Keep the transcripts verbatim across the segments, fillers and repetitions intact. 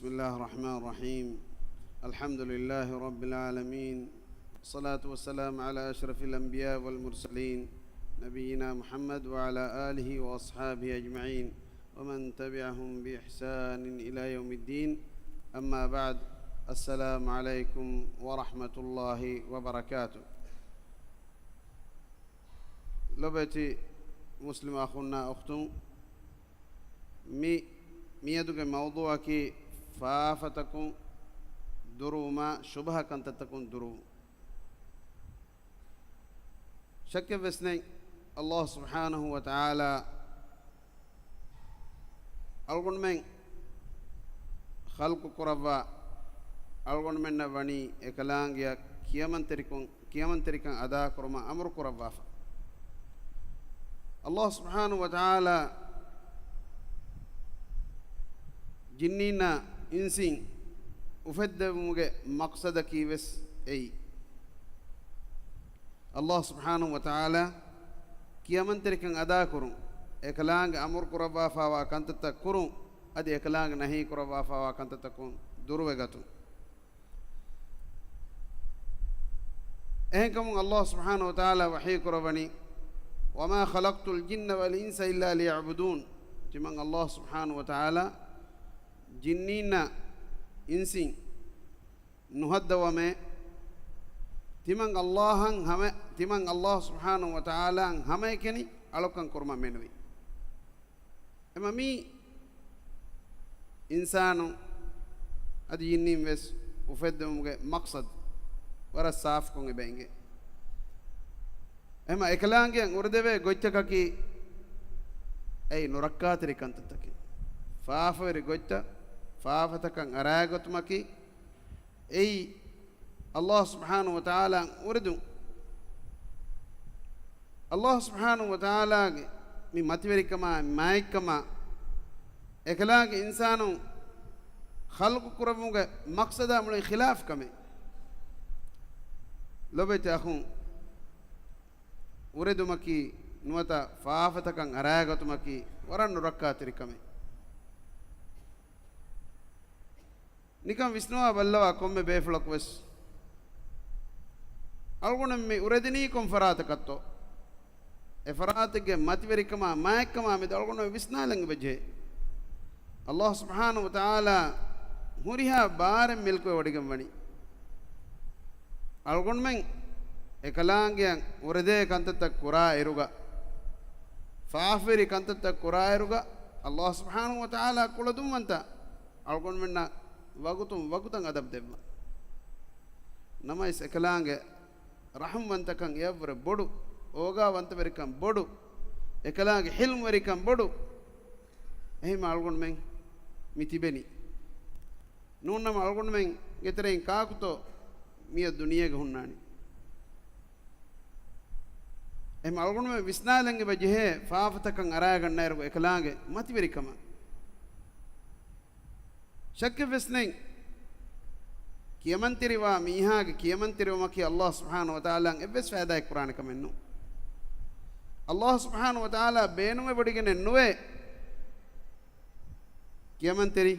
بسم الله الرحمن الرحيم. الحمد لله رب العالمين. والصلاة والسلام على أشرف الأنبياء والمرسلين، نبينا محمد وعلى آله وأصحابه أجمعين، ومن تبعهم بإحسان إلى يوم الدين. أما بعد. السلام عليكم ورحمة الله وبركاته. ލޮބުވެތި މުސްލިމް އަޚުންނާ އުޚްތުން، މި، މިއަދުގެ މައުޟޫޢަކީ ފާފަތަކުން ދުރުވުމާ، ޝުބުހަ ކަންތައްތަކުން ދުރުވުން. ޝައްކެއްވެސް ނެތް، ﷲ ސުބްޙާނަހޫ ވަތަޢާލާ އަޅުގަނޑުމެން ޚަލްޤު ކުރައްވާ، އަޅުގަނޑުމެންނަށް ވަނީ އެކަލާނގެއަށް ކިޔަމަންތެރިކޮށް، ކިޔަމަންތެރިކަން އަދާކުރުމަށް އަމުރު ކުރައްވާފަ. ﷲ ސުބްޙާނަހޫ ވަތަޢާލާ ޖިންނީންނާ އިންސީން އުފެއްދެވުމުގެ މަޤްޞަދަކީ ވެސް އެއީ. ﷲ ސުބްޙާނަހޫ ވަތަޢާލާ ކިޔަމަންތެރިކަން އަދާކުރުން، އެކަލާނގެ އަމުރު ކުރައްވާފާވާ ކަންތައްތައް ކުރުން، އަދި އެކަލާނގެ ނަހީ ކުރައްވާފާވާ ކަންތައްތަކުން ދުރުވެގަތުން. އެހެންކަމުން ﷲ ސުބްޙާނަހޫ ވަތަޢާލާ ވަޙީ ކުރައްވަނީ، وما خلقت الجن والإنس إلا ليعبدون. ތިމަން ﷲ ސުބްޙާނަހޫ ވަތަޢާލާ ޖިންނީންނާ އިންސީން ނުހައްދަވަމޭ، ތިމަން ﷲ އަށް ހަމަ، ތިމަން ﷲ ސުބްޙާނަހޫ ވަތަޢާލާ އަށް ހަމައެކަނި އަޅުކަން ކުރުމަށް މެނުވީ. އެމަ މީ އިންސާނު އަދި ޖިންނީން ވެސް އުފެއްދެވުމުގެ މަޤްޞަދު ވަރަށް ސާފުކޮށް އެބަ އެނގޭ. އެމަ އެކަލާނގެއަށް އުރެދެވޭ ގޮތްތަކަކީ އެއީ ނުރައްކާތެރި ކަންތައްތަކެއް. ފާފަވެރި ގޮތްތައް، ފާފަތަކަށް އަރާގަތުމަކީ އެއީ ﷲ ސުބްޙާނަހޫ ވަތަޢާލާ އުރެދުން. ﷲ ސުބްޙާނަހޫ ވަތަޢާލާގެ މި މަތިވެރިކަމާ، މާތްކަމާ، އެކަލާނގެ އިންސާނުން ޚަލްޤު ކުރަމުގެ މަޤްޞަދާ މުޅިން ޚިލާފް ކަމެއް. ލޮބުވެތި އަޚުން، އުރެދުމަކީ ނުވަތަ ފާފަތަކަށް އަރާގަތުމަކީ ވަރަށް ނުރައްކާތެރި ކަމެއް. ނިކަން ވިސްނުވާ ބައްލަވާ ކޮންމެ ބޭފުޅަކު ވެސް އަޅުގަނޑު މި އުރެދެނީ ކޮން ފަރާތަކަށްތޯ؟ އެ ފަރާތެއްގެ މަތިވެރިކަމާ މާތްކަމާ މެދު އަޅުގަނޑު ވިސްނާލަން އެބަޖެހޭ. ﷲ ސުބްޙާނަހޫ ވަތަޢާލާ ހުރިހާ ބާރެއް މިލްކުވެ ވޮޑިގެން ވަނީ. އަޅުގަނޑުމެން އެކަލާނގެއަށް އުރެދޭ ކަންތައްތައް ކުރާ އިރުގަ، ފާފަވެރި ކަންތައްތައް ކުރާ އިރުގަ، ﷲ ސުބްޙާނަހޫ ވަތަޢާލާ ކުޅަދުންވަންތަ އަޅުގަނޑުމެންނަށް ވަގުތުން ވަގުތަށް އަދަބު ދެއްވަން. ނަމަވެސް އެކަލާނގެ ރަޙުމްވަންތަކަން އެއަށްވުރެ ބޮޑު، އޯގާވަންތަވެރިކަން ބޮޑު، އެކަލާނގެ ޙިލްމުވެރިކަން ބޮޑު. އެހެންމަ އަޅުގަނޑުމެން މި ތިބެނީ. ނޫންނަމަ އަޅުގަނޑުމެންގެ ތެރެއިން ކާކުތޯ މިއަދު ދުނިޔޭގަ ހުންނާނީ؟ އެހެންމަ އަޅުގަނޑުމެން ވިސްނާލަން އެބަ ޖެހޭ ފާފަތަކަށް އަރާގަންނައިރު އެކަލާނގެ މަތިވެރިކަމަށް. ޝައްކެއްވެސް ނެތް، ކިޔަމަންތެރިވާ މީހާގެ ކިޔަމަންތެރިވުމަކީ ﷲ ސުބްޙާނަހޫ ވަތަޢާލާއަށް އެއްވެސް ފައިދާއެއް ކުރާނެ ކަމެއް ނޫން. ﷲ ސުބްޙާނަހޫ ވަތަޢާލާ ބޭނުންވެވޮޑިގެނެއް ނުވޭ. ކިޔަމަންތެރި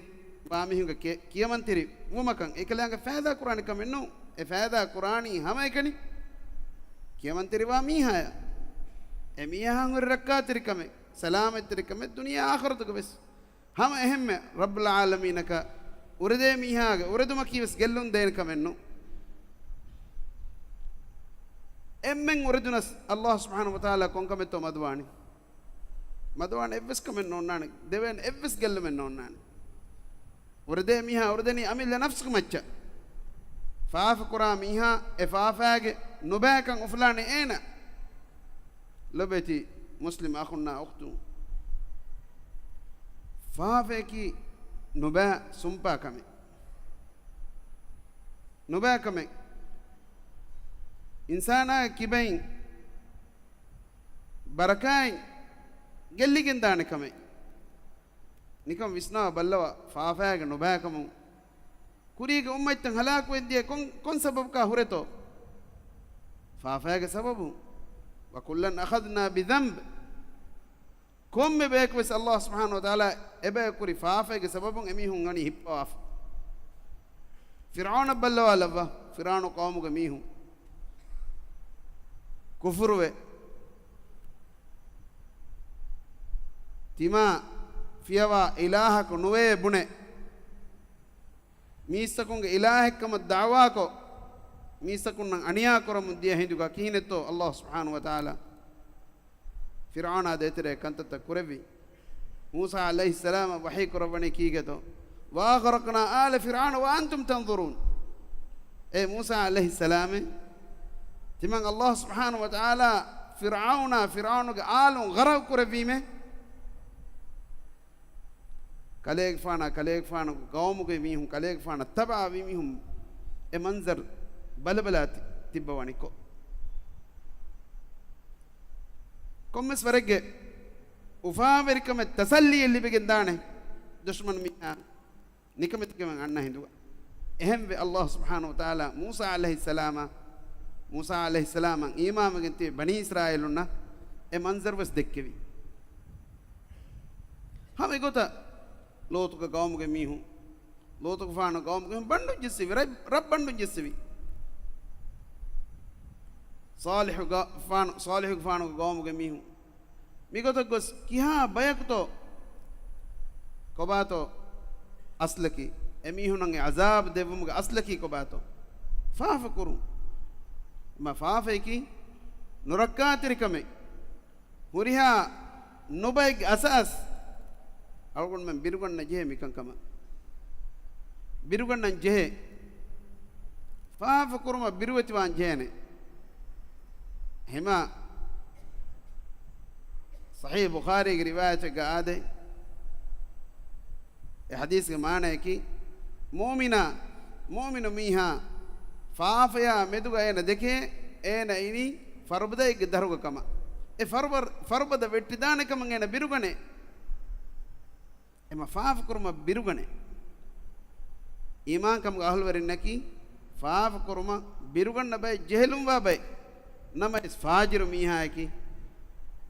ވާ މީހުންގެ ކެ-، ކިޔަމަންތެރި ވުމަކަށް އެކަލާނގެ ފައިދާ ކުރާނެ ކަމެއް ނޫން. އެ ފައިދާ ކުރާނީ ހަމައެކަނި ކިޔަމަންތެރިވާ މީހާޔަށް. އެ މީހާ ހުރި ރައްކާތެރިކަމެއް، ސަލާމަތްތެރިކަމެއް ދުނިޔެ އާޚިރަތުގަ ވެސް. ހަމަ އެހެންމެ ރައްބުލް ޢާލަމީނަކަށް އުރެދޭ މީހާގެ އުރެދުމަކީ ވެސް ގެއްލުން ދޭނެ ކަމެއް ނޫން. އެންމެން އުރެދުނަސް ﷲ ސުބްޙާނަހޫ ވަތަޢާލާ ކޮންކަމެއްތޯ މަދުވާނީ؟ މަދުވާނެ އެއްވެސް ކަމެއް ނޯންނާނެ، ދެވޭނެ އެއްވެސް ގެއްލުމެއް ނޯންނާނެ. އުރެދޭ މީހާ އުރެދެނީ އަމިއްލަ ނަފްސުގެ މައްޗަށް. ފާފަ ކުރާ މީހާ އެ ފާފައިގެ ނުބައިކަން އުފުލާނީ އޭނަ. ލޮބެތި މުސްލިމް އަޚުންނާ އުޚްތުން، ފާފައަކީ ނުބައި ސުންޕާ ކަމެއް. ނުބައި ކަމެއް. އިންސާނާގެ ކިބައިން ބަރަކާތް ގެއްލިގެންދާނެ ކަމެއް. ނިކަން ވިސްނާ ބައްލަވާ، ފާފައިގެ ނުބައިކަމުން ކުރީގެ އުއްމަތްތައް ހަލާކުވެއްދިޔަ ކޮން، ކޮން ސަބަބަކާ ހުރެތޯ؟ ފާފައިގެ ސަބަބުން. وكلا أخذنا بذنبه. ކޮންމެ ބަޔަކު ވެސް ﷲ ސުބްޙާނަހޫ ވަތަޢާލާ އެބަޔަކު ކުރި ފާފައިގެ ސަބަބުން އެމީހުން ވަނީ ހިއްޕަވާފަ. ފިރްޢައުނަށް ބައްލަވާލައްވާ، ފިރްޢައުނު ޤައުމުގެ މީހުން ކުފުރުވެ، ތިމާ ފިޔަވާ އިލާހަކު ނުވޭ ބުނެ، މީސްތަކުންގެ އިލާހެއްކަމަށް ދަޢުވާކޮށް، މީސްތަކުންނަށް އަނިޔާ ކުރަމުން ދިޔަ ހިނދުގަ ކިހިނެއްތޯ ﷲ ސުބްޙާނަހޫ ވަތަޢާލާ ފިރްޢައުނާ ދޭތެރޭ ކަންތައްތައް ކުރެއްވީ؟ މޫސާ ޢަލައިހިއްސަލާމަށް ވަޙީ ކުރައްވަނީ ކީގެތޯ؟ وأغرقنا آل فرعون وأنتم تنظرون. އޭ މޫސާ ޢަލައިހިއްސަލާމޭ، ތިމަން ﷲ ސުބްޙާނަހޫ ވަތަޢާލާ ފިރްޢައުނާ، ފިރްޢައުނުގެ އާލުން ޣަރަޤު ކުރެއްވީމޭ. ކަލޭގެފާނާ، ކަލޭގެފާނުގެ ޤައުމުގެ މީހުން، ކަލޭގެފާނަށް ތަބަޢާވި މީހުން އެ މަންޒަރު ބަލަބަލާ ތި-، ތިއްބަވަނިކޮށް، ކޮންމެސް ވަރެއްގެ އުފާވެރިކަމެއް ތަސައްލީއެއް ލިބިގެން ދާނެ ދުޝްމަނު މީހާ ނިކަމެތިކަމެއް އަންނަ ހިނދުގަ. އެހެންވެ، ﷲ ސުބްޙާނަހޫ ވަތަޢާލާ މޫސާ ޢަލައިހިއްސަލާމަށް، މޫސާ ޢަލައިހިއްސަލާމަށް އީމާންވެގެން ތިބި ބަނީ އިސްރާއީލުންނަށް އެ މަންޒަރު ވެސް ދެއްކެވި. ހަމަ އެގޮތަށް ލޫޠުގެ ޤައުމުގެ މީހުން، ލޫޠުގެފާނު ޤައުމުގެ މީހުން ބަނޑުން ޖެއްސެވި، ރަތް-، ރަށް ބަނޑުން ޖެއްސެވި. ޞާލިޙުގެފާނު، ޞާލިޙުގެފާނުގެ ޤައުމުގެ މީހުން މިގޮތަށް ގޮސް ކިހާ ބަޔަކުތޯ، ކޮބާތޯ އަސްލަކީ؟ އެމީހުންނަށް އެ ޢަޒާބު ދެއްވުމުގެ އަސްލަކީ ކޮބާތޯ؟ ފާފަ ކުރުން. މަ ފާފައަކީ ނުރައްކާތެރިކަމެއް. ހުރިހާ ނުބައެއްގެ އަސާސް އަޅުގަނޑުމެން ބިރުގަންނަ ޖެހޭ މިކަންކަމަށް. ބިރުގަންނަން ޖެހޭ. ފާފަ ކުރުމަށް ބިރުވެތިވާން ޖެހޭނެ. ހިމާ ޞަޙީޙު ބުޚާރީގެ ރިވާޔަތެއްގަ އާދޭ، އެ ޙަދީޘްގެ މާނަޔަކީ، މުއުމިނާ، މުއުމިނު މީހާ ފާފަޔާ މެދުގަ އޭނަ ދެކޭ، އޭނަ އިނީ ފަރުބަދައެއްގެ ދަރުގަ ކަމަށް. އެ ފަރުބަ-، ފަރުބަދަ ވެއްޓިދާނެ ކަމަށް އޭނަ ބިރުގަނޭ. އެމަ ފާފަ ކުރުމަށް ބިރުގަނޭ. އީމާންކަމުގެ އަހުލުވެރިންނަކީ ފާފަ ކުރުމަށް ބިރުގަންނަ ބައެއް، ޖެހިލުންވާ ބައެއް. ނަމަވެސް ފާޖިރު މީހާއަކީ،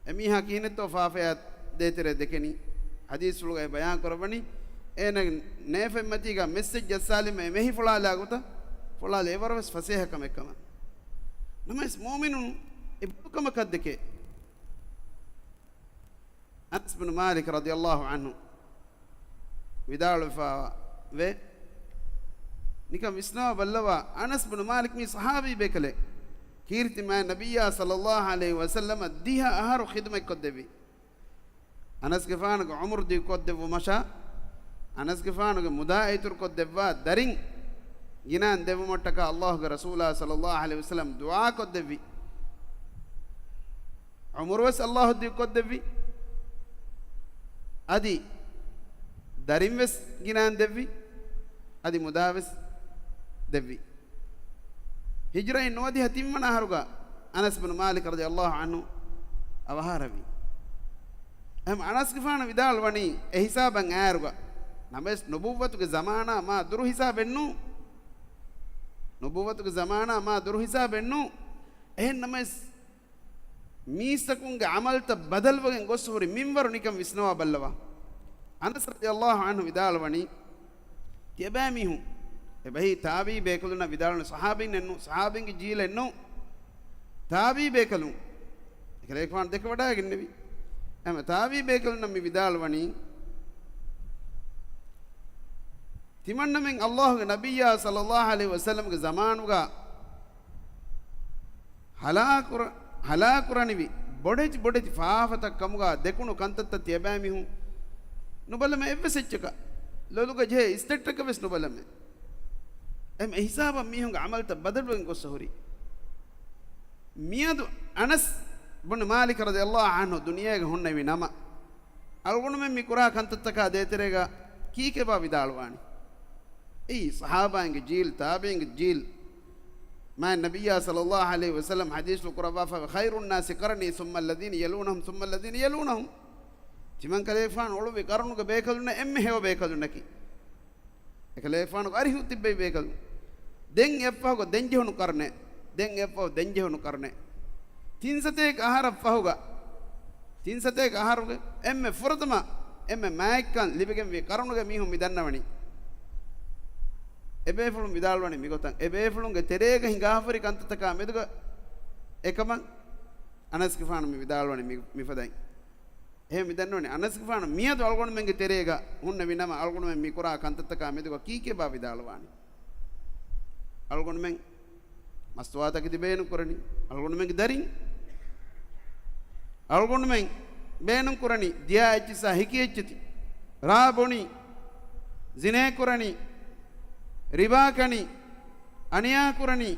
އެމީހާ ކިހިނެއްތޯ ފާފަޔާ ދޭތެރޭ ދެކެނީ؟ ޙަދީޘްފުޅުގައި ބަޔާން ކުރައްވަނީ، އޭނަގެ ނޭފެންމަތީގަ މެއްސެއް ޖައްސާލީމަ އެ މެހި ފުޅާލާ ގޮތަށް ފުޅާލެ އެވަރަށް ވެސް ފަސޭހަ ކަމެއް ކަމަށް. ނަމަވެސް މުއުމިނުން އެ ބޮޑު ކަމަކަށް ދެކޭ. އަނަސް ބިން މާލިކް ރަޟިޔަﷲ ޢަންހު ވިދާޅުވެފަވޭ، ނިކަން ވިސްނަވާ ބައްލަވާ، އަނަސް ބިން މާލިކް މީ ޞަޙާބީ ބޭކަލެއް. ކީރިތި މާތް ނަބިއްޔާ ޞައްލަﷲ ޢަލައިހި ވަސައްލަމަށް ދިހަ އަހަރު ޚިދުމަތްކޮށްދެއްވި. އަނަސްގެފާނުގެ ޢުމުރު ދިގުކޮށްދެއްވުމަށާ، އަނަސްގެފާނުގެ މުދާ އިތުރުކޮށްދެއްވާ ދަރިން ގިނައިން ދެއްވުމަށްޓަކާ ﷲގެ ރަސޫލާ ޞައްލަﷲ ޢަލައިހި ވަސައްލަމް ދުޢާ ކޮށްދެއްވި. ޢުމުރުވެސް ﷲ ދިގުކޮށްދެއްވި. އަދި ދަރިންވެސް ގިނައިން ދެއްވި. އަދި މުދާވެސް ދެއްވި. ހިޖްރައިން ނުވަދިހަ ތިންވަނަ އަހަރުގަ އަނަސް ބިން މާލިކް ރަޟިޔަﷲ ޢަންހު އަވަހާރަވި. އެހެން އަނަސްގެފާނު ވިދާޅުވަނީ އެ ހިސާބަށް އާއިރުގަ، ނަމަވެސް ނުބުއްވަތުގެ ޒަމާނާ މާ ދުރު ހިސާބެއްނޫ. ނުބުއްވަތުގެ ޒަމާނާ މާ ދުރު ހިސާބެއްނޫ. އެހެން ނަމަވެސް މީސްތަކުންގެ ޢަމަލްތައް ބަދަލުވެގެން ގޮސް ހުރި މިންވަރު ނިކަން ވިސްނަވާ ބައްލަވާ. އަނަސް ރަޟިޔަﷲ ޢަންހު ވިދާޅުވަނީ، ތިޔަބައިމީހުން، އެބަހީ ތާބީ ބޭކަލުންނަށް ވިދާޅުވަނީ، ޞަޙާބީންނެއްނޫ، ޞަޙާބީންގެ ޖީލެއްނޫ، ތާބީ ބޭކަލުން. އެކަލޭގެފާނު ދެކެވަޑައިގެންނެވި. އެހެން ތާބީ ބޭކަލުންނަށް މި ވިދާޅުވަނީ، ތިމަންނަމެން ﷲގެ ނަބިއްޔާ ޞައްލަﷲ ޢަލައިހި ވަސައްލަމްގެ ޒަމާނުގަ ހަލާކުރ-، ހަލާކުރަނިވި ބޮޑެތި ބޮޑެތި ފާފަތައް ކަމުގަ ދެކުނު ކަންތައްތައް ތިޔަބައިމީހުން ނުބަލަމެ، އެއްވެސް އެއްޗަކަށް ލޮލުގަ ޖެހޭ އިސްތައްޓަކަށް ވެސް ނުބަލަމެ. އެހެން އެހިސާބަށް މީހުންގެ ޢަމަލްތައް ބަދަލުވެގެން ގޮސް ހުރި. މިއަދު އަނަސް ބުނު މާލިކް ރަޟިޔަﷲ ޢަންހު ދުނިޔޭގަ ހުންނެވި ނަމަ، އަޅުގަނޑުމެން މި ކުރާ ކަންތައްތަކާ ދޭތެރޭގަ ކީކޭބާ ވިދާޅުވާނީ؟ އެއީ ޞަޙާބާއިންގެ ޖީލް، ތާބިޢީންގެ ޖީލް. މާތް ނަބިއްޔާ ޞައްލަﷲ ޢަލައިހި ވަސައްލަމް ޙަދީޘްފުޅު ކުރައްވާފަ، "خير الناس قرني ثم الذين يلونهم ثم الذين يلونهم." ތިމަން ކަލޭގެފާނު އުޅުއްވި ޤަރުނުގެ ބޭކަލުންނަށް އެންމެ ހެޔޮ ބޭކަލުންނަކީ. އެކަލޭގެފާނުގެ އަރިހު ތިއްބެވި ބޭކަލުން. ދެން އެއަށްފަހުގަ ދެން ޖެހުނު ޤަރުނެއް. ދެން އެއަށްފަހު ދެން ޖެހުނު ޤަރުނެއް. ތިން ސަތޭކަ އަހަރަށް ފަހުގަ، ތިން ސަތޭކަ އަހަރުގެ އެންމެ ފުރަތަމަ އެންމެ މާތްކަން ލިބިގެންވި ޤަރުނުގެ މީހުން މި ދަންނަވަނީ. އެބޭފުޅުން ވިދާޅުވަނީ މިގޮތަށް. އެބޭފުޅުންގެ ތެރޭގަ ހިނގާފަރި ކަންތައްތަކާ މެދުގަ އެކަމަށް އަނަސްގެފާނު މި ވިދާޅުވަނީ މި، މިފަދައިން. އެހެން މިދަންނަވަނީ އަނަސްގެފާނު މިއަދު އަޅުގަނޑުމެންގެ ތެރޭގަ ހުންނެވި ނަމަ، އަޅުގަނޑުމެން މި ކުރާ ކަންތައްތަކާ މެދުގަ ކީކޭބާ ވިދާޅުވާނީ؟ އަޅުގަނޑުމެން މަސްތުވާތަކެތި ބޭނުން ކުރަނީ، އަޅުގަނޑުމެންގެ ދަރިން. އަޅުގަނޑުމެން ބޭނުން ކުރަނީ ދިޔާ އެއްޗިއްސާ ހިކި އެއްޗިތި، ރާ ބޮނީ، ޒިނޭ ކުރަނީ، ރިބާ ކަނީ، އަނިޔާ ކުރަނީ،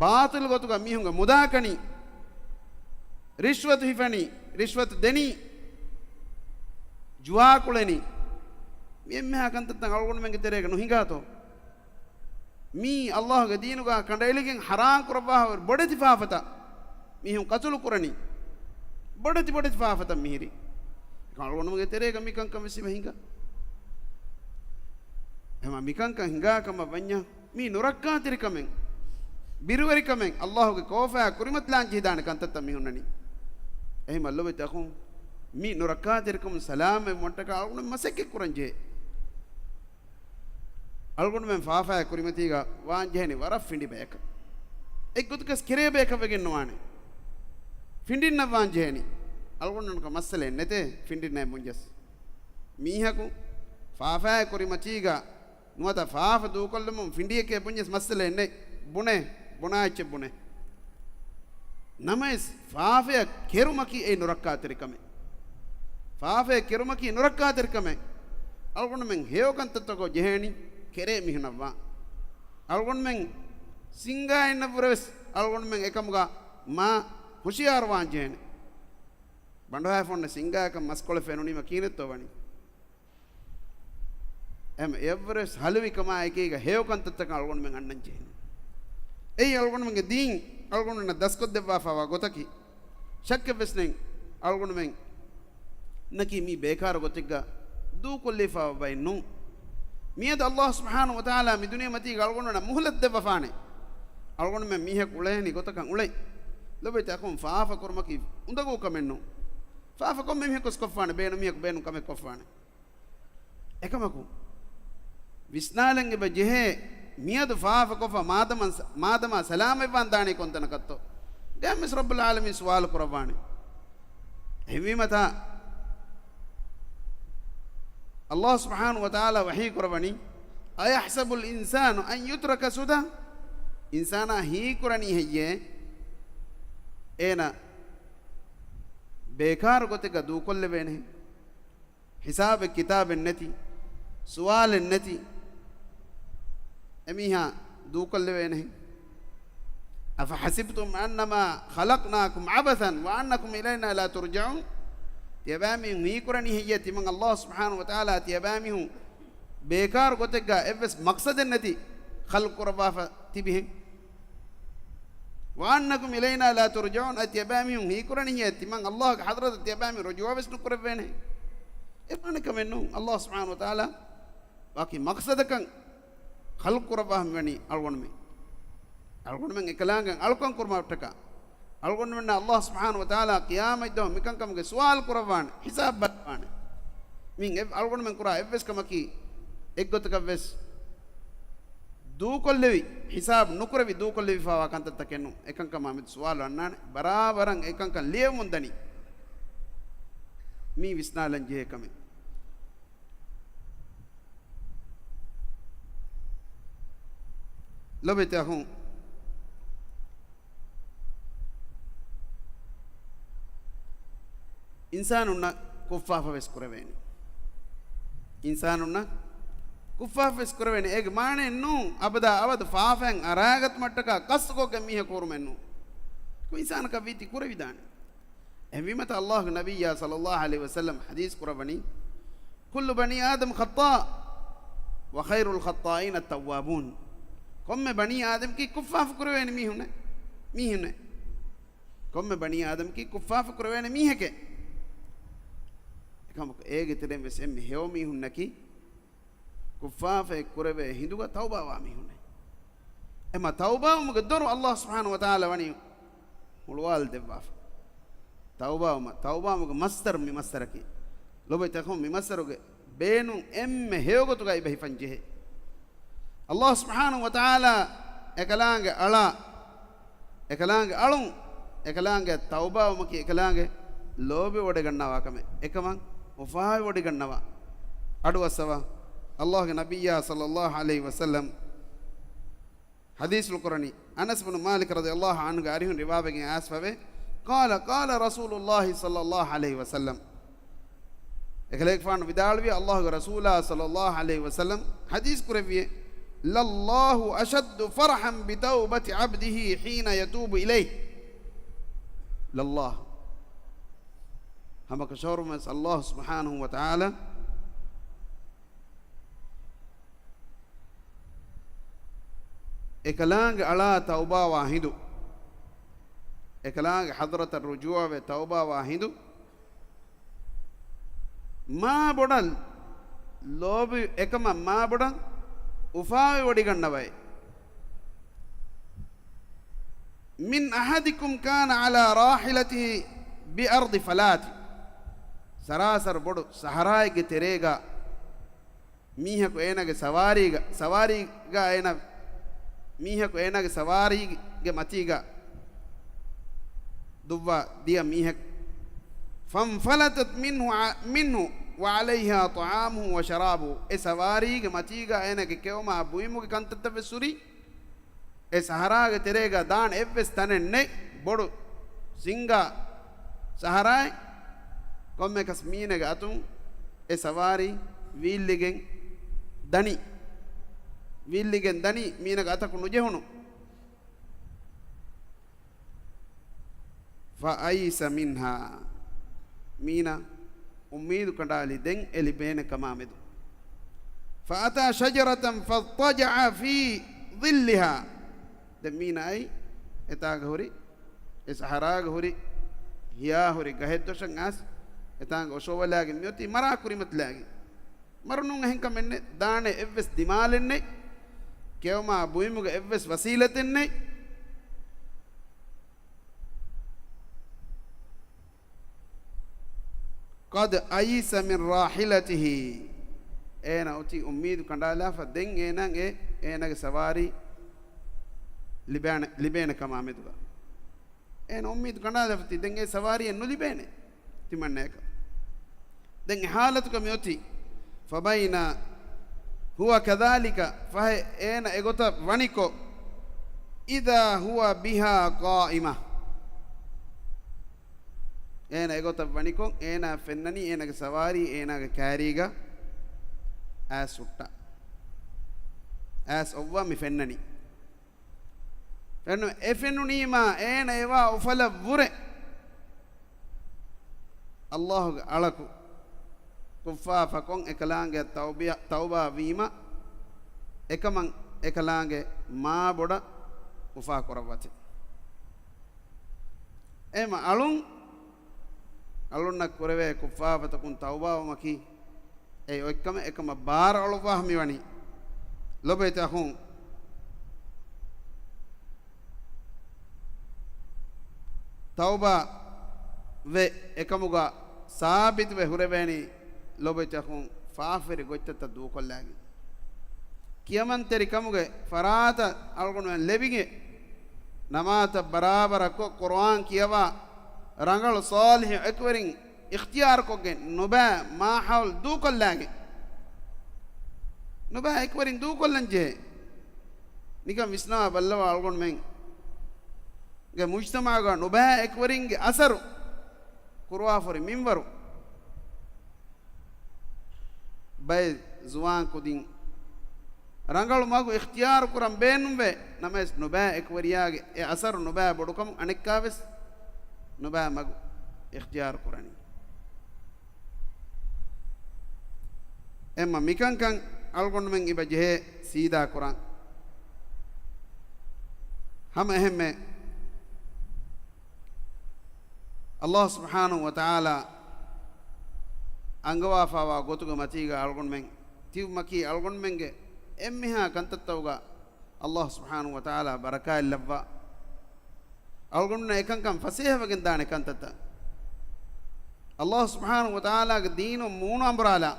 ބާޠިލް ގޮތުގަ މީހުންގެ މުދާ ކަނީ، ރިޝްވަތު ހިފަނީ، ރިޝްވަތު ދެނީ، ޖުވާ ކުޅެނީ، މި އެންމެހާ ކަންތައްތައް އަޅުގަނޑުމެންގެ ތެރޭގަ ނުހިނގާތޯ؟ މީ އައްލާހުގެ ދީނުގަ ކަނޑައެޅިގެން ހަރާން ކުރައްވާފަވާ ބޮޑެތި ފާފަތައް. މީހުން ޤަތުލު ކުރަނީ ބޮޑެތި ބޮޑެތި ފާފަތައް މިހިރީ. އަޅުގަނޑުމެންގެ ތެރޭގަ މިކަންކަން ވެސް ހިމެ ހިނގާ. އެހެމަ މިކަންކަން ހިނގާ ކަމަށް ވަންޏާ، މީ ނުރައްކާތެރިކަމެއް، ބިރުވެރިކަމެއް، އައްލާހުގެ ކޯފާ ކުރިމަތިލާން ޖެހިދާނެ ކަންތައްތައް މި ހުންނަނީ. އެހެމަ ލޮބެތި އަޚުން، މި ނުރައްކާތެރިކަމުން ސަލާމަތްވުމަށްޓަކާ އަޅުގަނޑު މަސައްކަތް ކުރަން ޖެހޭ. އަޅުގަނޑުމެން ފާފައާ ކުރިމަތީގަ ވާން ޖެހެނީ ވަރަށް ފިނޑި ބަޔަކަށް. އެއްގޮތަކަސް ކެރޭ ބަޔަކަށް ވެގެން ނުވާނެ. ފިނޑިންނަށް ވާން ޖެހެނީ. އަޅުގަނޑުން މައްސަލައެއް ނެތޭ ފިނޑިންނާއި ބުންޏަސް. މީހަކު ފާފައާ ކުރިމަތީގަ ނުވަތަ ފާފަ ދޫކޮށްލުމުން ފިނޑިއެކޭ ބުންޏަސް މައްސަލައެއް ނެތް. ބުނޭ، ބުނާ އެއްޗެއް ބުނޭ. ނަމަވެސް، ފާފަޔަށް ކެރުމަކީ އެއީ ނުރައްކާތެރިކަމެއް. ފާފަޔަށް ކެރުމަކީ ނުރައްކާތެރިކަމެއް. އަޅުގަނޑުމެން ހެޔޮކަންތައްތަކަށް ޖެހޭނީ ކެރޭ މީހުނަށްވާން. އަޅުގަނޑުމެން ސިންގާއިންނަށްވުރެވެސް އަޅުގަނޑުމެން އެކަމުގަ މާ ހުޝިޔާރުވާން ޖެހޭނެ. ބަނޑުހައިފަ އޮންނަ ސިންގާއަކަށް މަސްކޮޅެއް ފެނުނީމަ ކިހިނެއްތޯ ވަނީ؟ އެހެމަ އެއަށްވުރެސް ހަލުވިކަމާ އެކީގަ ހެޔޮކަންތައްތަކަށް އަޅުގަނޑުމެން އަންނަން ޖެހޭނެ. އެއީ އަޅުގަނޑުމެންގެ ދީން އަޅުގަނޑުމެންނަށް ދަސްކޮށްދެއްވާފައިވާ ގޮތަކީ. ޝައްކެއްވެސް ނެތް އަޅުގަނޑުމެންނަކީ މީ ބޭކާރު ގޮތެއްގަ ދޫކޮށްލީފައިވާ ބައެއް ނޫން. މިއަދު އައްލާހު ސުބްޙާނަހު ވަތަޢާލާ މި ދުނިޔެމަތީގަ އަޅުގަނޑުމެންނަށް މުހުލަތު ދެއްވަފާނެ. އަޅުގަނޑުމެން މީހަކު އުޅޭނީ ގޮތަކަށް އުޅެން. ލޮބެތި އަޚުން، ފާފަ ކުރުމަކީ އުނދަގޫ ކަމެއް ނޫން. ފާފަ ކޮންމެ މީހަކުވެސް ކޮށްފާނެ، ބޭނު މީހަކު ބޭނުން ކަމެއް ކޮށްފާނެ. އެކަމަކު، ވިސްނާލަން އެބަ ޖެހޭ، މިއަދު ފާފަ ކޮށްފަ މާދަމަ، މާދަމާ ސަލާމަތްވާން ދާނީ ކޮންތަނަކަށްތޯ؟ ދެންވެސް ރައްބުލް ޢާލަމީން ސުވާލު ކުރައްވާނެ. އެހެންވީމަތާ، އައްލާހު ސުބްޙާނަހު ވަތަޢާލާ ވަޙީ ކުރައްވަނީ، أَيَحْسَبُ الْإِنسَانُ أَنْ يُتْرَكَ سُدًى؟ އިންސާނާ ހީކުރަނީ ހެއްޔޭ؟ އޭނަ ބޭކާރު ގޮތެއްގަ ދޫކޮށްލެވޭނެ. ހިސާބެއް ކިތާބެއް ނެތި، ސުވާލެއް ނެތި އެމީހާ ދޫކޮށްލެވޭނެ. أَفَحَسِبْتُمْ أَنَّمَا خَلَقْنَاكُمْ عَبَثًا وَأَنَّكُمْ إِلَيْنَا لَا تُرْجَعُونَ؟ ތިޔަބައިމީހުން ހީކުރަނީ ހެއްޔޭ ތިމަން އައްލާހު ސުބްޙާނަހު ވަތަޢާލާ ތިޔަބައިމީހުން ބޭކާރު ގޮތެއްގަ އެއްވެސް މަޤްޞަދެއް ނެތި ޚަލްޤު ކުރައްވާފަ ތިބިހެން؟ وَأَنَّكُمْ إِلَيْنَا لَا تُرْجَعُونَ؟ އަދި ތިޔަބައިމީހުން ހީކުރަނީ ހެއްޔޭ ތިމަން އައްލާހުގެ ޙަޟްރަތަށް ތިޔަބައިމީހުން ރުޖޫޢަވެސް ނުކުރެއްވޭނެ؟ އެ މާނަކަމެއް ނޫން. އައްލާހު ސުބްޙާނަހު ވަތަޢާލާ ވަކި މަޤްޞަދަކަށް ޚަލްޤު ކުރައްވާފަ މިވަނީ އަޅުގަނޑުމެން. އަޅުގަނޑުމެން އެކަލާނގެ އަޅުކަން ކުރުމަށްޓަކާ، އަޅުގަނޑުމެންނަށް އައްލާހު ސުބްޙާނަހު ވަތަޢާލާ ޤިޔާމަތްދުވަހު މިކަންކަމުގެ ސުވާލު ކުރައްވާނެ، ޙިސާބު ބައްލަވާނެ. މިއިން އެ-، އަޅުގަނޑުމެން ކުރާ އެއްވެސް ކަމަކީ އެއްގޮތަކަށްވެސް ދޫކޮށްލެވި، ޙިސާބު ނުކުރެވި ދޫކޮށްލެވިފައިވާ ކަންތައްތަކެއް ނޫން. އެކަންކަމާ މެދު ސުވާލު އަންނާނެ. ބަރާބަރަށް އެކަންކަން ލިޔެވުމުން ދަނީ މީ ވިސްނާލަން ޖެހޭ ކަމެއް. ލޮބެތި އަޚުން، އިންސާނުންނަށް ކުށްފާފަ ވެސް ކުރެވޭނެ. އިންސާނުންނަށް ކުށްފާފަ ވެސް ކުރެވޭނެ. އޭގެ މާނައެއް ނޫން އަބަދާ އަބަދު ފާފައިން އަރާގަތުމަށްޓަކާ ޤަޞްދުކޮށްގެން މީހަކު ހުރުމެއް ނޫން. ކޮން އިންސާނަކަށް ވީތީ ކުރެވިދާނެ. އެހެންވީމަތާ އައްލާހުގެ ނަބިއްޔާ ޞައްލައްލާހު ޢަލައިހި ވަސައްލަމް ޙަދީޘް ކުރައްވަނީ، كُلُّ بَنِي آدَمَ خَطَّاءٌ وَخَيْرُ الْخَطَّائِينَ التَّوَّابُونَ. ކޮންމެ ބަނީ އާދަމަކީ ކުށްފާފަ ކުރެވޭނެ މީހުންނެއް، މީހުންނެއް. ކޮންމެ ބަނީ އާދަމަކީ ކުށްފާފަ ކުރެވޭނެ މީހެކޭ. އެކަމަކު އޭގެ ތެރެއިން ވެސް އެންމެ ހެޔޮ މީހުންނަކީ ކުށްފާފައެއް ކުރެވޭ ހިނދުގަ ތައުބާވާ މީހުންނޭ. އެމަ ތައުބާވުމުގެ ދޮރު އައްލާހު ސުބްޙާނަހު ވަތަޢާލާ ވަނީ ހުޅުވާލަ ދެއްވާފަ. ތައުބާވުމަށް، ތައުބާވުމުގެ މަޞްދަރު މި މަޞްދަރަކީ. ލޮބެތި އަޚުން، މި މަޞްދަރުގެ ބޭނުން އެންމެ ހެޔޮގޮތުގައި ބެހިފަން ޖެހޭ. އައްލާހު ސުބްޙާނަހު ވަތަޢާލާ އެކަލާނގެ އަޅާ، އެކަލާނގެ އަޅުން، އެކަލާނގެ ތައުބާވުމަކީ އެކަލާނގެ ލޯބިވޮޑިގަންނަވާ ކަމެއް، އެކަމަށް އުފާވެވޮޑިގަންނަވާ. އަޑުއައްސަވާ. އައްލާހުގެ ނަބިއްޔާ ޞައްލައްލާހު ޢަލައިހި ވަސައްލަމް ޙަދީޘްފުޅު ކުރަނީ، އަނަސް ބުނު މާލިކް ރަޟިޔައްލާހު ޢަންހުގެ އަރިހުން ރިވާވެގެން އައިސްފަވޭ، قال قال رسول الله صلى الله عليه وسلم، އެކަލޭގެފާނު ވިދާޅުވި، އައްލާހުގެ ރަސޫލާ ޞައްލައްލާހު ޢަލައިހި ވަސައްލަމް ޙަދީޘް ކުރެއްވިއޭ، لله أشد فرحا بتوبة عبده حين يتوب إليه. لله. ހަމަކަށަވަރުންވެސް އައްލާހު ސުބްޙާނަހު ވަތަޢާލާ އެކަލާނގެ އަޅާ ތައުބާވާ ހިނދު، އެކަލާނގެ ޙަޟްރަތަށް ރުޖޫޢަވެ ތައުބާވާ ހިނދު، މާ ބޮޑަށް ލޯބި، އެކަމަށް މާ ބޮޑަށް އުފާވެވޮޑިގަންނަވައޭ. من أحدكم كان على راحلته بأرض فلاة. ސަރާސަރު ބޮޑު ސަހަރާއެއްގެ ތެރޭގަ މީހަކު އޭނާގެ ސަވާރީގަ، ސަވާރީގަ އޭނާ، މީހަކު އޭނާގެ ސަވާރީގެ މަތީގަ ދުއްވާ ދިޔަ މީހަކު، فانفلتت منه، منه وعليها طعامه وشرابه، އެ ސަވާރީގެ މަތީގަ އޭނާގެ ކެއުމާ ބުއިމުގެ ކަންތައްތައް ވެސް ހުރީ. އެ ސަހަރާގެ ތެރޭގަ ދާން އެއްވެސް ތަނެއް ނެތް. ބޮޑު ސިނގާ ސަހަރާއެއް. ކޮންމެއަކަސް މީނަގެ އަތުން އެ ސަވާރީ ވީއްލިގެން ދަނީ. ވީއްލިގެން ދަނީ، މީނަގެ އަތަކު ނުޖެހުނު. فأيس منها، މީނަ އުއްމީދު ކަނޑާލި ދެން އެ ލިބޭނެ ކަމާ މެދު. فأتى شجرة فاضطجع في ظلها، ދެން މީނަ އައި އެތާގަ ހުރި، އެ ސަހަރާގަ ހުރި، ހިޔާ ހުރި ގަހެއްދޮށަށް އައިސް އެތާނގަ އޮށޯވަލާގެން މިއޮތީ މަރާ ކުރިމަތިލާގެން. މަރުނޫން އެހެން ކަމެއް ނެތް، ދާނެ އެއްވެސް ދިމާލެއް ނެތް، ކެއުމާ ބުއިމުގެ އެއްވެސް ވަސީލަތެއް ނެތް. قد أيس من راحلته، އޭނަ އޮތީ އުއްމީދު ކަނޑާލާފަ ދެން އޭނަ އެ، އޭނަގެ ސަވާރީ ލިބޭނެ، ލިބޭނެ ކަމާ މެދުގަ. އޭނަ އުއްމީދު ކަނޑާލަފަތި ދެން އެ ސަވާރީއެއް ނުލިބޭނެ ތިމަންނަޔަކަށް. ދެން އެ ހާލަތުގަ މިއޮތީ. فبينا هو كذلك، ފަހެ އޭނަ އެގޮތަށް ވަނިކޮށް، إذا هو بها قائمة، އޭނަ އެގޮތަށް ވަނިކޮށް އޭނާ ފެންނަނީ އޭނަގެ ސަވާރީ އޭނާގެ ކާރީގަ އައިސް ހުއްޓާ، އައިސް އޮއްވާ މި ފެންނަނީ. ފެނު، އެ ފެނުނީމާ އޭނަ އެވާ އުފަލަށް ވުރެ އައްލާހުގެ އަޅަކު ކުށްފާފަކޮށް އެކަލާނގެއަށް ތައުބިޔަ-، ތައުބާ ވީމަ، އެކަމަށް އެކަލާނގެ މާ ބޮޑަށް އުފާ ކުރައްވަތި. އެމަ އަޅުން، އަޅުންނަށް ކުރެވޭ ކުށްފާފަތަކުން ތައުބާވުމަކީ، އެ އޮތްކަމެއް އެކަމަށް ބާރަށް އޮޅުއްވާފަ މިވަނީ. ލޮބުވެތި އަޚުން، ތައުބާ ވެ އެކަމުގަ ސާބިތުވެ ހުރެވޭނީ ލޮބުވެތި އަޚުން ފާފަވެރި ގޮތްތައްތައް ދޫކޮށްލާގެން. ކިޔަމަންތެރިކަމުގެ ފަރާތަށް އަޅުގަނޑުމެން ލެބިގެން، ނަމާދަށް ބަރާބަރަށް ކޮށް، ޤުރުއާން ކިޔަވާ، ރަނގަޅު ޞާލިޙު އެކުވެރިން އިޚްތިޔާރުކޮށްގެން، ނުބައި މާހައުލް ދޫކޮށްލާގެން، ނުބައި އެކުވެރިން ދޫކޮށްލަން ޖެހޭ. ނިކަން ވިސްނާ ބައްލަވާ އަޅުގަނޑުމެންގެ މުޖްތަމަޢުގަ ނުބައި އެކުވެރިންގެ އަސަރު ކުރުވާފަ ހުރި މިންވަރު. ބައެއް ޒުވާން ކުދިން ރަނގަޅު މަގު އިޚްތިޔާރު ކުރަން ބޭނުންވޭ، ނަމަވެސް ނުބައި އެކުވެރިޔާގެ އެ އަސަރު ނުބައި ބޮޑުކަމުން އަނެއްކާވެސް ނުބައި މަގު އިޚްތިޔާރު ކުރަނީ. އެމަ މިކަންކަން އަޅުގަނޑުމެން އިބަ ޖެހޭ ސީދާ ކުރަން. ހަމަ އެހެންމެ އައްލާހު ސުބްޙާނަހު ވަތަޢާލާ އަންގަވާފާވާ ގޮތުގެ މަތީގަ އަޅުގަނޑުމެން ތިއުމަކީ އަޅުގަނޑުމެންގެ އެންމެހާ ކަންތައްތައުގަ އައްލާހު ސުބްޙާނަހު ވަތަޢާލާ ބަރަކާތްލައްވާ، އަޅުގަނޑުންނަށް އެކަންކަން ފަސޭހަވެގެން ދާނެ ކަންތައްތައް، އައްލާހު ސުބްޙާނަހު ވަތަޢާލާގެ ދީނުން މޫނު އަނބުރާލާ،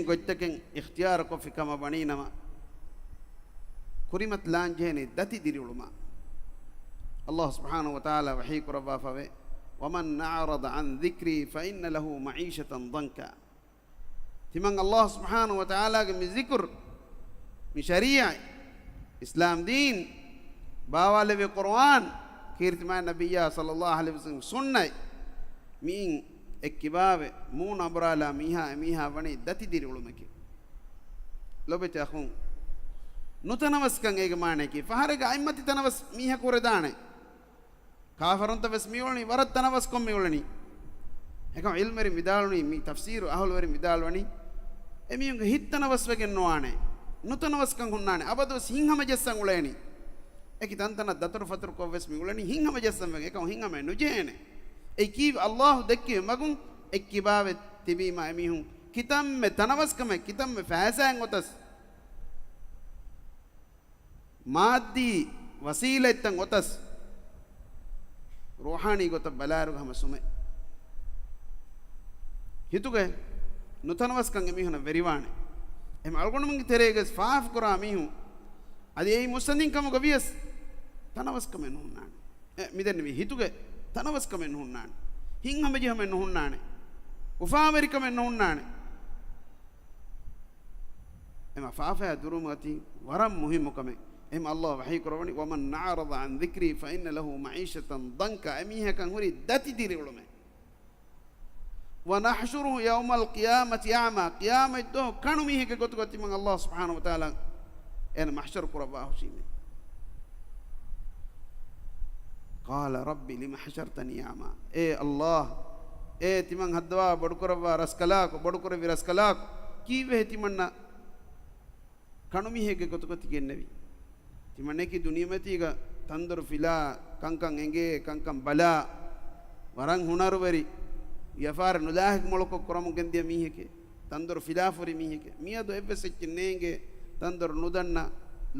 ގޮތްތަކެއް އިޚްތިޔާރުކޮށްފި ކަމަށް ވަނީ ނަމަ، ކުރިމަތިލާން ޖެހޭނީ ދަތި ދިރިއުޅުމަށް. އައްލާހު ސުބްޙާނަހު ވަތަޢާލާ ވަޙީ ކުރައްވާފަވޭ، وَمَنْ أَعْرَضَ عَنْ ذِكْرِي فَإِنَّ لَهُ مَعِيشَةً ضَنْكًا. ތިމަން އައްލާހު ސުބްޙާނަހު ވަތަޢާލާގެ މި ޒިކުރު، މި ޝަރީޢަތް، އިސްލާމް ދީން، ބާވާލެވޭ ޤުރުއާން، ކީރިތި މާތް ނަބިއްޔާ ޞައްލައްލާހު ޢަލައިހި ވަސައްލަމް ސުންނަތް، މިއިން އެއްކިބާވެ، މޫނު އަނބުރާލާ މީހާ އެމީހާ ވަނީ ދަތި ދިރިއުޅުމެކޭ. ލޮބެތި އަޚުން، ނުތަނަވަސްކަން އޭގެ މާނައަކީ، ފަހަރެއްގަ އަތްމަތި ތަނަވަސް މީހަކު ހުރެދާނެ. ކާފަރުންތައް ވެސް މިއުޅެނީ ވަރަށް ތަނަވަސްކޮށް މިއުޅެނީ. އެކަމް ޢިލްމުވެރިން ވިދާޅުވަނީ، މި ތަފްސީރު އަހުލުވެރިން ވިދާޅުވަނީ، އެމީހުންގެ ހިތް ތަނަވަސްވެގެން ނުވާނެ. ނުތަނަވަސްކަން ހުންނާނެ. އަބަދުވެސް ހިތްހަމަޖައްސަން އުޅޭނީ. އެކި ތަންތަނަށް ދަތުރުފަތުރުކޮށް ވެސް މި އުޅެނީ ހިތްހަމަޖައްސަން ވެގެން. އެކަމް ހިތްހަމައެއް ނުޖެހޭނެ. އެއީ ކީއްވެ؟ އައްލާހު ދެއްކެވި މަގުން އެއްކިބާވެ ތިބީމާ އެމީހުން ކިތަންމެ ތަނަވަސްކަމެއް، ކިތަންމެ ފައިސާއެއް އޮތަސް، މާއްދީ ވަސީލަތްތައް އޮތަސް، ރޫޙާނީ ގޮތަށް ބަލާއިރުގަ ހަމަ ސުމެއް. ހިތުގައި ނުތަނަވަސްކަން އެމީހުނަށް ވެރިވާނެ. އެހެން އަޅުގަނޑުމެންގެ ތެރޭގައި ފާފަކުރާ މީހުން އަދި އެއީ މުއްސަނދިން ކަމުގަ ވިޔަސް ތަނަވަސްކަމެއް ނުހުންނާނެ. އެ، މިދެންނެވީ ހިތުގެ ތަނަވަސްކަމެއް ނުހުންނާނެ. ހިތްހަމަޖެހުމެއް ނުހުންނާނެ. އުފާވެރިކަމެއް ނުހުންނާނެ. އެމަ ފާފަޔާ ދުރުމަތީ ވަރަށް މުހިއްމު ކަމެއް. އެހެން އައްލާހު ވަޙީ ކުރަވަނީ، وَمَنْ أَعْرَضَ عَنْ ذِكْرِي فَإِنَّ لَهُ مَعِيشَةً ضَنْكًا. އެމީހަކަށް ހުރީ ދަތި ދިރިއުޅުމެއް. وَنَحْشُرُهُ يَوْمَ الْقِيَامَةِ أَعْمَىٰ. ޤިޔާމަތްދުވަހު ކަނު މީހެއްގެ ގޮތުގަ ތިމަން އައްލާހު ސުބްޙާނަހު ވަތަޢާލާ އޭނަ މަޙްޝަރު ކުރައްވާ ހުށީމޭ. قَالَ رَبِّ لِمَ حَشَرْتَنِي أَعْمَىٰ. އޭ އައްލާހު، އޭ ތިމަން ހައްދަވާ ބޮޑުކުރައްވާ ރަސްކަލާކޮ، ބޮޑުކުރެއްވި ރަސްކަލާކޮ، ކީއްވެހޭ ތިމަންނަށް ކަނުމީހެއްގެ ގޮތުގަ ތި ގެންނެވީ؟ ތިމަންނައަކީ ދުނިޔެމަތީގަ ތަންދޮރު ފިލާ، ކަންކަން އެނގޭ، ކަންކަން ބަލާ، ވަރަށް ހުނަރުވެރި، ވިޔަފާރި ނުލާހިކު މޮޅުކޮށް ކުރަމުން ގެންދިޔަ މީހެކޭ. ތަންދޮރު ފިލާފުރި މީހެކޭ. މިއަދު އެއްވެސް އެއްޗެއް ނޭނގޭ، ތަންދޮރު ނުދަންނަ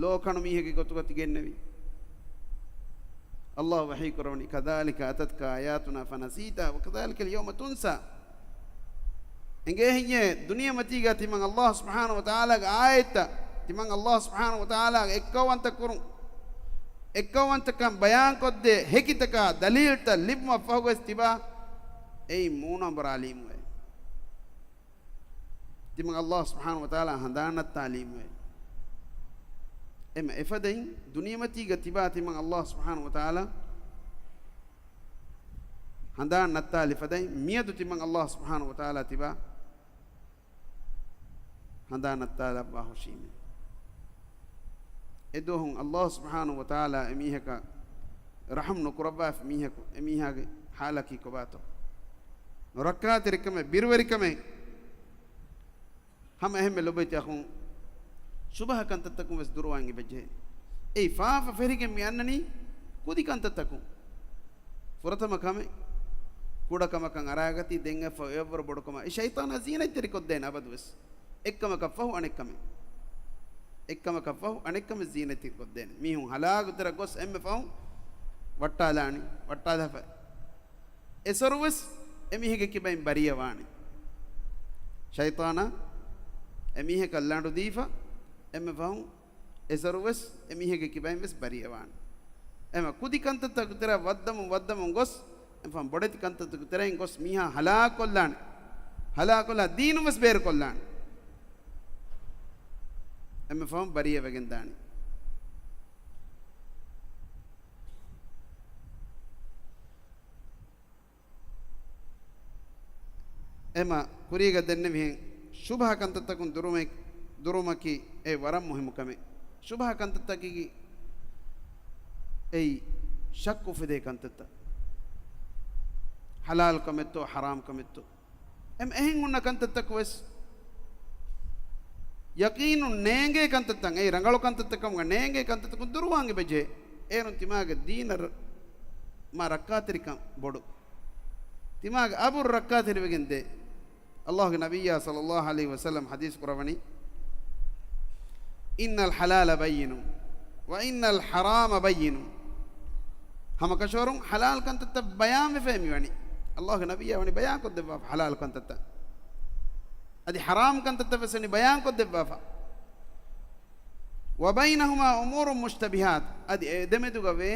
ލޯ ކަނު މީހެއްގެ ގޮތުގަ ތި ގެންނެވީ. އައްލާހު ވަޙީ ކުރަވަނީ، كَذَٰلِكَ أَتَتْكَ آيَاتُنَا فَنَسِيتَهَا وَكَذَٰلِكَ الْيَوْمَ تُنسَىٰ. އެނގޭހެއްޔޭ، ދުނިޔެމަތީގަ ތިމަން އައްލާހު ސުބްޙާނަހު ވަތަޢާލާގެ އާޔަތްތައް، ތިމަން އައްލާހު ސުބްޙާނަހު ވަތަޢާލާގެ އެއްކައުވަންތަ ކުރުން، އެއްކައުވަންތަކަން ބަޔާންކޮށްދޭ ހެކިތަކާ ދަލީލްތައް ލިބުމަށް ފަހުވެސް ތިބާ، އެއީ މޫނު އަނބުރާލީމުއޭ. ތިމަން އައްލާހު ސުބްޙާނަހު ވަތަޢާލާ ހަނދާން ނައްތާލީމުއޭ. އެމަ އެފަދައިން ދުނިޔެމަތީގަ ތިބާ ތިމަން އައްލާހު ސުބްޙާނަހު ވަތަޢާލާ ހަނދާން ނައްތާލި ފަދައިން، މިއަދު ތިމަން އައްލާހު ސުބްޙާނަހު ވަތަޢާލާ ތިބާ ހަނދާން ނައްތާލައްވާ ހުށީމޭ. އެދުވަހުން އައްލާހު ސުބްޙާނަހު ވަތަޢާލާ އެމީހަކަށް ރަޙުމް ނުކުރައްވާފި މީހަކު، އެމީހާގެ ޙާލަކީ ކޮބާތޯ؟ ރައްކާތެރިކަމެއް، ބިރުވެރިކަމެއް. ހަމަ އެހެންމެ ލޮބުވެތި އަޚުން، ޝުބުހަ ކަންތައްތަކުން ވެސް ދުރުވާން އެބަޖެހޭ. އެއީ ފާފަ ފެށިގެން މި އަންނަނީ ކުދި ކަންތައްތަކުން. ފުރަތަމަ ކަމެއް، ކުޑަ ކަމަކަށް އަރާގަތީ ދެން އެއަށްފަހު އެއަށްވުރެ ބޮޑުކަމަށް އެ ޝައިޠާނާ ޒީނަތްތެރިކޮށްދޭނެ އަބަދުވެސް. އެއްކަމަކަށްފަހު އަނެއްކަމެއް. އެއްކަމަކަށްފަހު އަނެއްކަމެއް ޒީނަތްތެރިކޮށްދޭނެ. މީހުން ހަލާކު ތެރަށް ގޮސް އެންމެ ފަހުން ވައްޓާލާނީ، ވައްޓާލާފަ. އެސޮރުވެސް އެމީހެއްގެ ކިބައިން ބަރީއަވާނެ. ޝައިޠާނާ އެމީހަކަށް ލަނޑު ދީފަ، އެންމެ ފަހުން އެސޮރުވެސް އެމީހެއްގެ ކިބައިން ވެސް ބަރީއަވާނެ. އެމަ ކުދި ކަންތައްތަކު ތެރެއަށް ވައްދަމުން ވައްދަމުން ގޮސް، އެންމެ ފަހުން ބޮޑެތި ކަންތައްތަކު ތެރެއިން ގޮސް މީހާ ހަލާކުކޮށްލާނެ. ހަލާކުކޮށްލާ ދީނުން ވެސް ބޭރުކޮށްލާނެ. އެންމެ ފަހުން ބަރީއަވެގެން ދާނީ. އެމަ ކުރީގަ ދެންނެވިހެން ޝުބުހަ ކަންތައްތަކުން ދުރުމެ-، ދުރުމަކީ އެ ވަރަށް މުހިއްމު ކަމެއް. ޝުބުހަ ކަންތައްތަކީ އެއީ ޝައްކު އުފެދޭ ކަންތައްތައް. ޙަލާލު ކަމެއްތޯ، ޙަރާމް ކަމެއްތޯ. އެމަ އެހެން ހުންނަ ކަންތައްތަކު ވެސް ޔަޤީނުން ނޭނގޭ ކަންތައްތައް، އެއީ ރަނގަޅު ކަންތައްތައް ކަމުގަ ނޭނގޭ ކަންތައްތަކުން ދުރުވާން އެބަޖެހޭ. އޭރުން ތިމާގެ ދީނަށް މާ ރައްކާތެރިކަން ބޮޑު. ތިމާގެ އަބުރު ރައްކާތެރިވެގެން ދޭ. އައްލާހުގެ ނަބިއްޔާ ޞައްލައްލާހު ޢަލައިހި ވަސައްލަމް ޙަދީޘް ކުރައްވަނީ، إِنَّ الْحَلَالَ بَيِّنٌ وَإِنَّ الْحَرَامَ بَيِّنٌ. ހަމަކަށަވަރުން ޙަލާލު ކަންތައްތައް ބަޔާންވެފައި މިވަނީ. އައްލާހުގެ ނަބިއްޔާ ވަނީ ބަޔާންކޮށްދެއްވާފަ ޙަލާލު ކަންތައްތައް. އަދި ޙަރާމް ކަންތައްތައް ވެސް ވަނީ ބަޔާންކޮށްދެއްވާފަ. وبينهما أمور مشتبهات، އަދި އެ ދެމެދުގަ ވޭ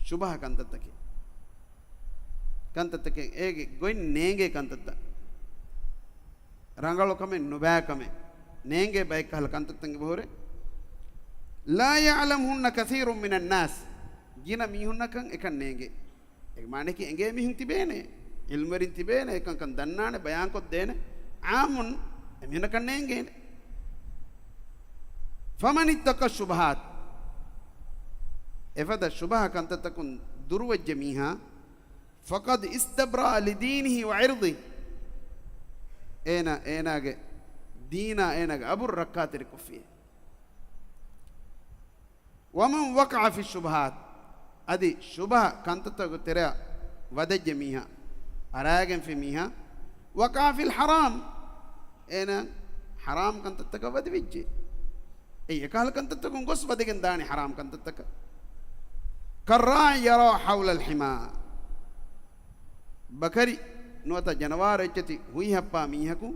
ޝުބުހަ ކަންތައްތަކެއް. ކަންތައްތަކެއް އޭގެ ގޮތް ނޭނގޭ ކަންތައްތައް. ރަނގަޅު ކަމެއް ނުބައި ކަމެއް ނޭނގޭ ބައެއްކަހަލަ ކަންތައްތައް އެބަހުރޭ. لا يعلمهن كثير من الناس، ގިނަ މީހުންނަކަށް އެކަން ނޭނގޭ. އޭގެ މާނައަކީ އެނގޭ މީހުން ތިބޭނެ، ޢިލްމުވެރިން ތިބޭނެ، އެކަންކަން ދަންނާނެ، ބަޔާންކޮށްދޭނެ، ޢާއްމުން އެމީހުންނަކަށް ނޭނގޭނެ. فمن اتقى الشبهات، އެފަދަ ޝުބުހަ ކަންތައްތަކުން ދުރުވެއްޖެ މީހާ، فقد استبرأ لدينه وعرضه، އޭނާ އޭނާގެ ދީނާ އޭނާގެ އަބުރު ރައްކާތެރިކޮށްފިއޭ. ومن وقع في الشبهات، އަދި ޝުބުހަ ކަންތައްތަކުގެ ތެރެއަށް ވަދެއްޖެ މީހާ، އަރާގެންފި މީހާ، وقع في الحرام، އޭނާ ޙަރާމް ކަންތައްތަކަށް ވަދެވިއްޖެ. އެއީ އެކަހަލަ ކަންތައްތަކުން ގޮސް ވަދެގެން ދާނީ ޙަރާމް ކަންތައްތަކަށް. كالراعي يرعى حول الحمى، ބަކަރި ނުވަތަ ޖަނަވާރު އެއްޗެތި ހުއިހައްޕާ މީހަކު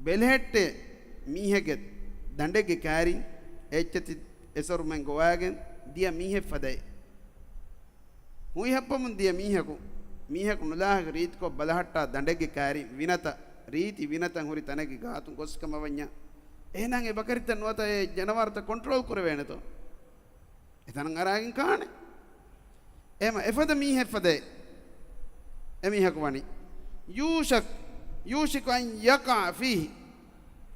ބެލެހެއްޓޭ މީހެއްގެ ދަނޑެއްގެ ކާރިން އެއްޗެތި އެސޮރުމެން ގޮވާގެން ދިޔަ މީހެއް ފަދައި. ހުއިހައްޕަމުން ދިޔަ މީހަކު، މީހަކު ނުލާހިކު ރީތިކޮށް ބަލަހައްޓާ ދަނޑެއްގެ ކާރިން ވިނަތައް، ރީތި ވިނަތައް ހުރި ތަނެއްގެ ގާތުން ގޮސް ކަމަށް ވަންޏާ، އޭނާ އެ ބަކަރިތައް ނުވަތަ އެ ޖަނަވާރުތައް ކޮންޓްރޯލް ކުރެވޭނެތޯ؟ އެތަނަށް އަރާގެން ކާނެ. އެމަ އެފަދަ މީހެއް ފަދައެއް އެމީހަކު ވަނީ. يوشك، يوشك أن يقع فيه.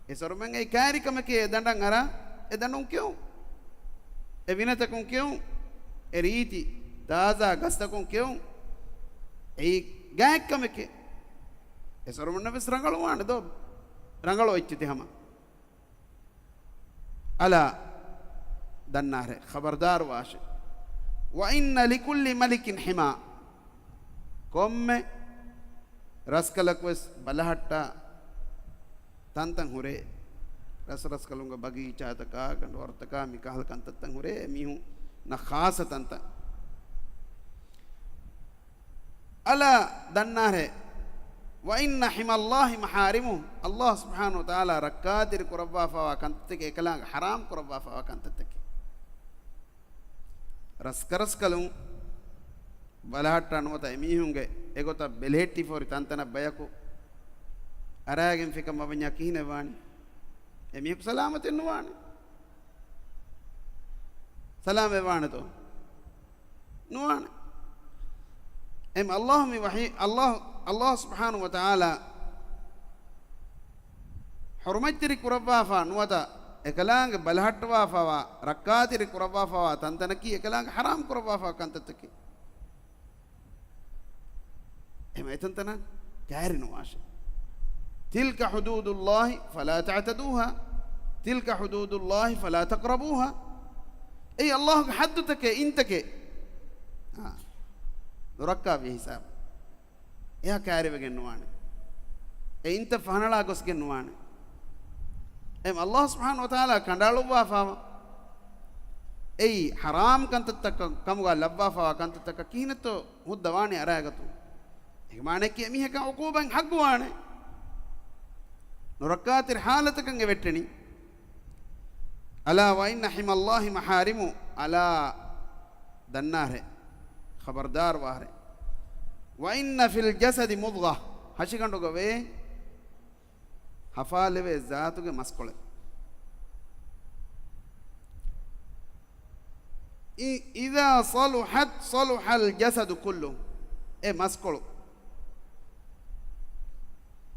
އެ ސޮރުމެން އެ ކާރި ކަމެކޭ އެ ދަނޑަށް އަރާ، އެ ދަނޑުން ކެއުން. އެ ވިނަތަކުން ކެއުން. އެ ރީތި ތާޒާ ގަސްތަކުން ކެއުން. އެއީ ގާތް ކަމެކޭ. އެ ސޮރުމުންނަށް ވެސް ރަނގަޅުވާނެ ދޯ؟ ރަނގަޅު އެއްޗެތި ހަމަ. ألا، ދަންނާހެ، ޚަބަރުދާރު ވާށެ. وإن لكل ملك حمى. ކޮންމެ ރަސްކަލަކު ވެސް ބަލަހައްޓާ ތަންތަން ހުރޭ. ރަސްރަސްކަލުންގެ ބަގީޗާތަކާ، ގަނޑުވަރުތަކާ، މިކަހަލަ ކަންތައްތައް ހުރޭ އެމީހުންނަށް ޚާއްޞަ ތަންތަން. ألا، ދަންނާހެ، وإن حمى الله محارمه، ﷲ ސުބްޙާނަހޫ ވަތަޢާލާ ރައްކާތެރި ކުރައްވާފައިވާ ކަންތައްތަކެއް އެކަލާނގެ ޙަރާމް ކުރައްވާފައިވާ ކަންތައްތަކެއް. ރަސްކަރަސްކަލުން ބަލަހައްޓާ ނުވަތަ އެމީހުންގެ އެގޮތަށް ބެލެހެއްޓިފަ ހުރި ތަންތަނަށް ބަޔަކު އަރާގެން ފިކަމަށް ވަންޏާ ކިހިނެއް ވާނީ؟ އެމީހަކު ސަލާމަތެއް ނުވާނެ. ސަލާމަތް ވާނެތޯ؟ ނުވާނެ. އެމް ﷲ މި ވަޙީ، ﷲ، ﷲ ސުބްޙާނަހޫ ވަތަޢާލާ ޙުރުމަތްތެރި ކުރައްވާފާ ނުވަތަ އެކަލާނގެ ބަލަހައްޓަވާފާވާ، ރައްކާތެރި ކުރައްވާފާވާ ތަންތަނަކީ އެކަލާނގެ ޙަރާމް ކުރައްވާފާ ކަންތައްތަކެއް. އެހެން އެތަންތަނަށް ކައިރި ނުވާށެ. تلك حدود الله فلا تعتدوها، تلك حدود الله فلا تقربوها. އެއީ ﷲ ގެ ޙައްދުތަކެއް، އިންތަކެއް. އާ. ނުރައްކާ ބިހިސާބަށް. އެހާ ކައިރިވެގެން ނުވާނެ. އެ އިންތައް ފަހަނަޅާ ގޮސްގެން ނުވާނެ. އެމް ﷲ ސުބްޙާނަހޫ ވަތަޢާލާ ކަނޑައަޅުއްވާފާވާ، އެއީ ޙަރާމް ކަންތައްތައް ކަމުގަ ލައްވާފާވާ ކަންތައްތަކަށް ކިހިނެއްތޯ ހުއްދަ ވާނީ އަރާގަތުން؟ އޭގެ މާނައަކީ އެމީހަކަށް ޢުޤޫބަތް ޙައްޤުވާނެ. ނުރައްކާތެރި ޙާލަތަކަށް އެ ވެއްޓެނީ. ألا وإن حمى الله محارمه. ألا، ދަންނާހެ، ޚަބަރުދާރުވާހެ. وإن في الجسد مضغة، ހަށިގަނޑުގަ ވޭ ހަފާލެވޭ ޒާތުގެ މަސްކޮޅެއް. إ-، إذا صلحت صلح الجسد كله. އެ މަސްކޮޅު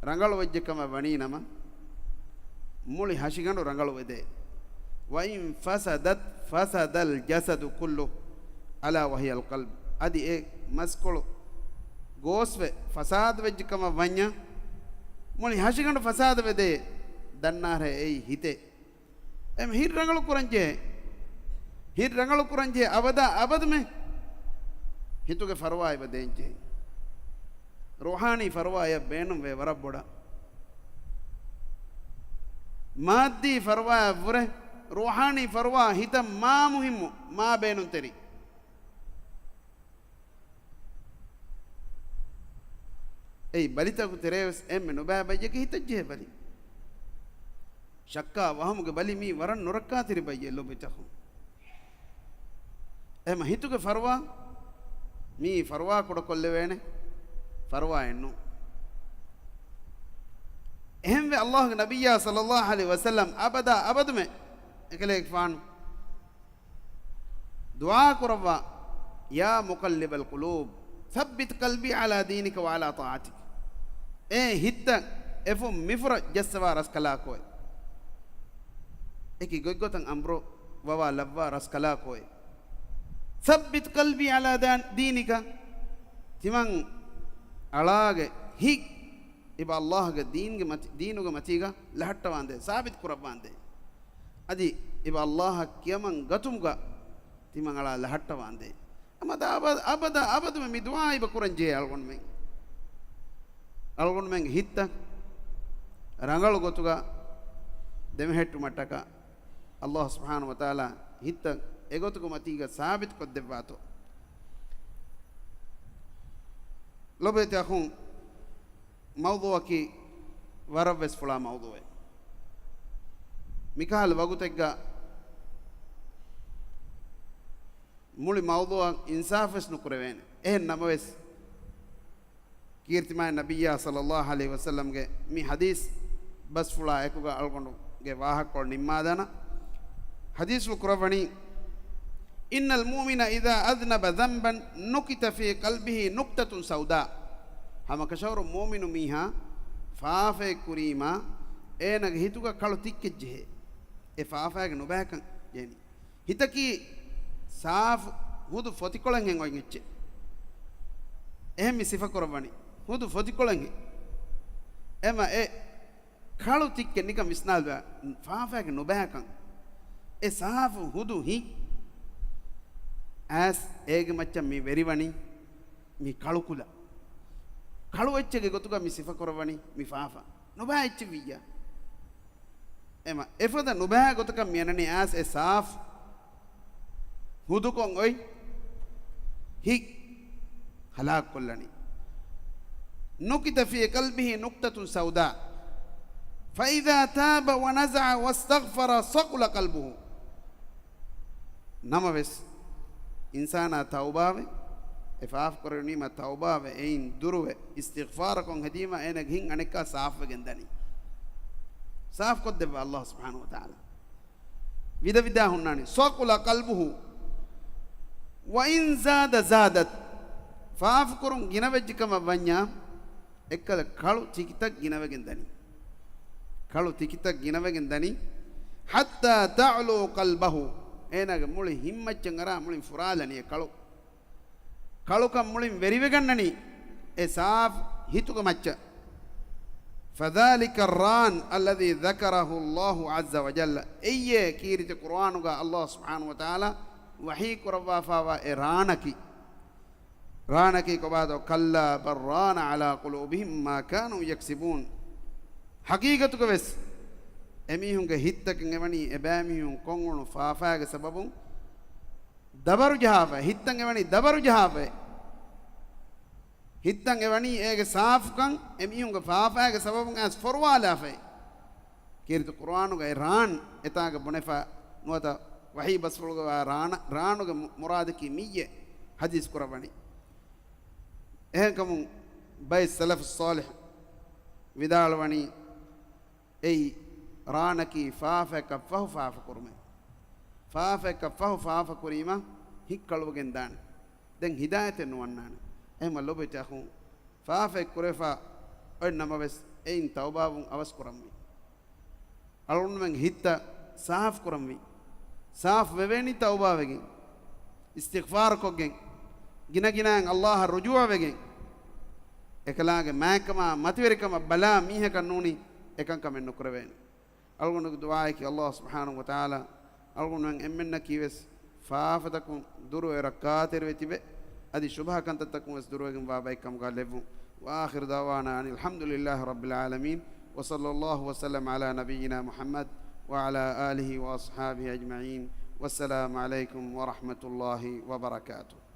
ރަނގަޅު ވެއްޖެ ކަމަށް ވަނީ ނަމަ، މުޅި ހަށިގަނޑު ރަނގަޅު ވެދޭ. وإن فسدت فسد الجسد كله، ألا وهي القلب. އަދި އެ މަސްކޮޅު ގޯސްވެ ފަސާދަ ވެއްޖެ ކަމަށް ވަންޏާ، މުޅި ހަށިގަނޑު ފަސާދަ ވެދޭ. ދަންނާހެ އެއީ ހިތޭ. އެމް ހިތް ރަނގަޅު ކުރަންޖެހޭ. ހިތް ރަނގަޅު ކުރަންޖެހޭ އަބަދާ އަބަދުމެ ހިތުގެ ފަރުވާ އެބަ ދޭންޖެހޭ. ރޫޙާނީ ފަރުވާއެއް ބޭނުންވޭ ވަރަށް ބޮޑަށް. މާއްދީ ފަރުވާއަށްވުރެ ރޫޙާނީ ފަރުވާ ހިތަށް މާ މުހިއްމު، މާ ބޭނުންތެރި. އެއީ ބަލިތަކު ތެރޭވެސް އެންމެ ނުބައި ބައްޔެކޭ ހިތަށްޖެހޭ ބަލި. ޝައްކާ ވަހަމުގެ ބަލި މީ ވަރަށް ނުރައްކާތެރި ބައްޔެއް ލޮބުވެތި އަޚުން. އެހެމަ ހިތުގެ ފަރުވާ މީ ފަރުވާ ކުޑަކޮށްލެވޭނެ ފަރުވާއެއްނު. އެހެންވެ އައްލާހުގެ ނަބިއްޔާ ޞައްލައްލާހު ޢަލައިހި ވަސައްލަމް އަބަދާ އަބަދުމެ އެކަލޭގެފާނު ދުޢާ ކުރައްވާ، يا مقلب القلوب ثبت قلبي على دينك وعلى طاعتك. އޭ ހިތްތައް އެފުށް މިފުރަށް ޖައްސަވާ ރަސްކަލާކޯއެ. އެކި ގޮތްގޮތަށް އަމްރު ވަވާ ލައްވާ ރަސްކަލާކޯއެ. ثبت قلبي على دان-، دينك. ތިމަން އަޅާގެ ހިތް އިބަ އައްލާހުގެ ދީންގެ މަތި-، ދީނުގެ މަތީގަ ލަހައްޓަވާނދޭ، ސާބިތު ކުރައްވާނދޭ. އަދި އިބަ އައްލާހަށް ކިޔަމަން ގަތުމުގަ ތިމަން އަޅާ ލަހައްޓަވާނދޭ. އަމަދާ އަބަ-، އަބަދާ އަބަދުމެ މި ދުޢާ އިބަ ކުރަން ޖެހޭ އަޅުގަނޑުމެން. އަޅުގަނޑުމެންގެ ހިތްތައް ރަނގަޅު ގޮތުގަ ދެމެހެއްޓުމަށްޓަކާ، އައްލާހު ސުބްޙާނަހު ވަތަޢާލާ ހިތްތައް އެގޮތުގެ މަތީގަ ސާބިތު ކޮށްދެއްވާތޯ. ލޮބުވެތި އަޚުން، މައުޟޫޢަކީ ވަރަށްވެސް ފުޅާ މައުޟޫޢެއް. މިކަހަލަ ވަގުތެއްގަ މުޅި މައުޟޫޢަށް އިންސާފުވެސް ނުކުރެވޭނެ. އެހެން ނަމަވެސް، ކީރިތިމާތް ނަބިއްޔާ ޞައްލައްލާހު ޢަލައިހި ވަސައްލަމްގެ މި ޙަދީޘް ބަސްފުޅާ އެކުގަ އަޅުގަނޑުގެ ވާހަކަކޮޅު ނިންމާދާނަ. ޙަދީޘްފުޅު ކުރައްވަނީ، إن المؤمن إذا أذنب ذنبا نكت في قلبه نكتة سوداء. ހަމަކަށަވަރު މުއުމިނު މީހާ ފާފައެއް ކުރީމާ، އޭނަގެ ހިތުގަ ކަޅު ތިއްކެއް ޖެހޭ. އެ ފާފައިގެ ނުބައިކަން ޖެހެނީ. ހިތަކީ ސާފު ހުދު ފޮތިކޮޅެއްހެން އޮތް އެއްޗެއް. އެހެން މި ސިފަކުރައްވަނީ. ހުދު ފޮތިކޮޅެއްހެން. އެމަ އެ ކަޅު ތިއްކެއް ނިކަން ވިސްނާލުބަ، ފާފައިގެ ނުބައިކަން. އެ ސާފު ހުދު ހިތް އައިސް އޭގެ މައްޗަށް މި ވެރިވަނީ މި ކަޅުކުލަ. ކަޅު އެއްޗެއްގެ ގޮތުގަ މި ސިފަކުރައްވަނީ މި ފާފަ. ނުބައި އެއްޗެއް ވިއްޔާ. އެމަ އެފަދަ ނުބައި ގޮތަކަށް މިއަންނަނީ އައިސް އެ ސާފު ހުދުކޮށް އޮތް ހިތް ހަލާކުކޮށްލަނީ. نكت في قلبه نكتة سوداء فإذا تاب ونزع واستغفر صقل قلبه. ނަމަވެސް، އިންސާނާ ތައުބާވެ، އެ ފާފަ ކުރެވުނީމަ ތައުބާވެ، އެއިން ދުރުވެ، އިސްތިޣްފާރަކޮށް ހެދީމަ އޭނަގެ ހިތް އަނެއްކާ ސާފުވެގެން ދަނީ. ސާފުކޮށްދެއްވާ އައްލާހު ސުބްޙާނަހު ވަތަޢާލާ. ވިދަ ވިދާ ހުންނާނީ. صقل قلبه وإن زاد زادت. ފާފަކުރުން ގިނަވެއްޖެ ކަމަށް ވަންޏާ، އެއްކަލަ ކަޅު ތިކިތައް ގިނަވެގެން ދަނީ. ކަޅު ތިކިތައް ގިނަވެގެން ދަނީ. حتى تعلو قلبه. އޭނާގެ މުޅި ހިތްމައްޗަށް އަރާ މުޅިން ފުރާލަނީ އެ ކަޅު. ކަޅުކަން މުޅިން ވެރިވެގަންނަނީ އެ ސާފު ހިތުގެ މައްޗަށް. فذلك الران الذي ذكره الله عز وجل. އެއްޔޭ ކީރިތި ޤުރުއާނުގަ އައްލާހު ސުބްޙާނަހު ވަތަޢާލާ ވަޙީ ކުރައްވާފާވާ އެ ރާނަކީ. ރާނަކީ ކޮބާތޯ؟ كلا بل ران على قلوبهم ما كانوا يكسبون. ޙަޤީޤަތުގަވެސް އެމީހުންގެ ހިތްތަކެއް އެވަނީ އެބައިމީހުން ކޮށްއުޅުނު ފާފައިގެ ސަބަބުން ދަބަރު ޖަހާފައި، ހިތްތައް އެވަނީ ދަބަރު ޖަހާފައި. ހިތްތައް އެވަނީ އޭގެ ސާފުކަން އެމީހުންގެ ފާފައިގެ ސަބަބުން އައިސް ފޮރުވާލާފައި. ކީރިތި ޤުރުއާނުގައި ރާން އެތާނގަ ބުނެފަ ނުވަތަ ވަޙީ ބަސްފުޅުގަވާ ރާނަ-، ރާނުގެ މު-، މުރާދަކީ މިއްޔެ ޙަދީޘް ކުރައްވަނީ. އެހެންކަމުން ބައެއް ސަލަފު ޞާލިޙު ވިދާޅުވަނީ، އެއީ ރާނަކީ ފާފައަކަށް ފަހު ފާފަ ކުރުމެއް. ފާފައަކަށް ފަހު ފާފަ ކުރީމަ ހިތް ކަޅުވެގެން ދާނެ. ދެން ހިދާޔަތެއް ނުވަންނާނެ. އެހެންމަ ލޮބުވެތި އަޚުން، ފާފައެއް ކުރެފަ އޮތް ނަމަވެސް އެއިން ތައުބާވުން އަވަސް ކުރަންވީ. އަޅުގަނޑުމެން ހިތްތައް ސާފު ކުރަންވީ. ސާފު ވެވޭނީ ތައުބާވެގެން، އިސްތިޣްފާރު ކޮށްގެން، ގިނަގިނައިން އައްލާހަށް ރުޖޫޢަވެގެން، އެކަލާނގެ މާތްކަމާ މަތިވެރިކަމަށް ބަލާ މީހަކަށް ނޫނީ އެކަންކަމެއް ނުކުރެވޭނެ. އަޅުގަނޑުގެ ދުޢާއަކީ އައްލާހު ސުބްޙާނަހު ވަތަޢާލާ އަޅުގަނޑުމެން އެންމެންނަކީވެސް ފާފަތަކުން ދުރުވެ ރައްކާތެރިވެ ތިބެ، އަދި ޝުބުހަ ކަންތައްތަކުން ވެސް ދުރުވެގެންވާ ބައެއް ކަމުގަ ލެއްވުން. وآخر دعوانا أن الحمد لله رب العالمين، وصلى الله وسلم على نبينا محمد وعلى آله وأصحابه أجمعين، والسلام عليكم ورحمة الله وبركاته.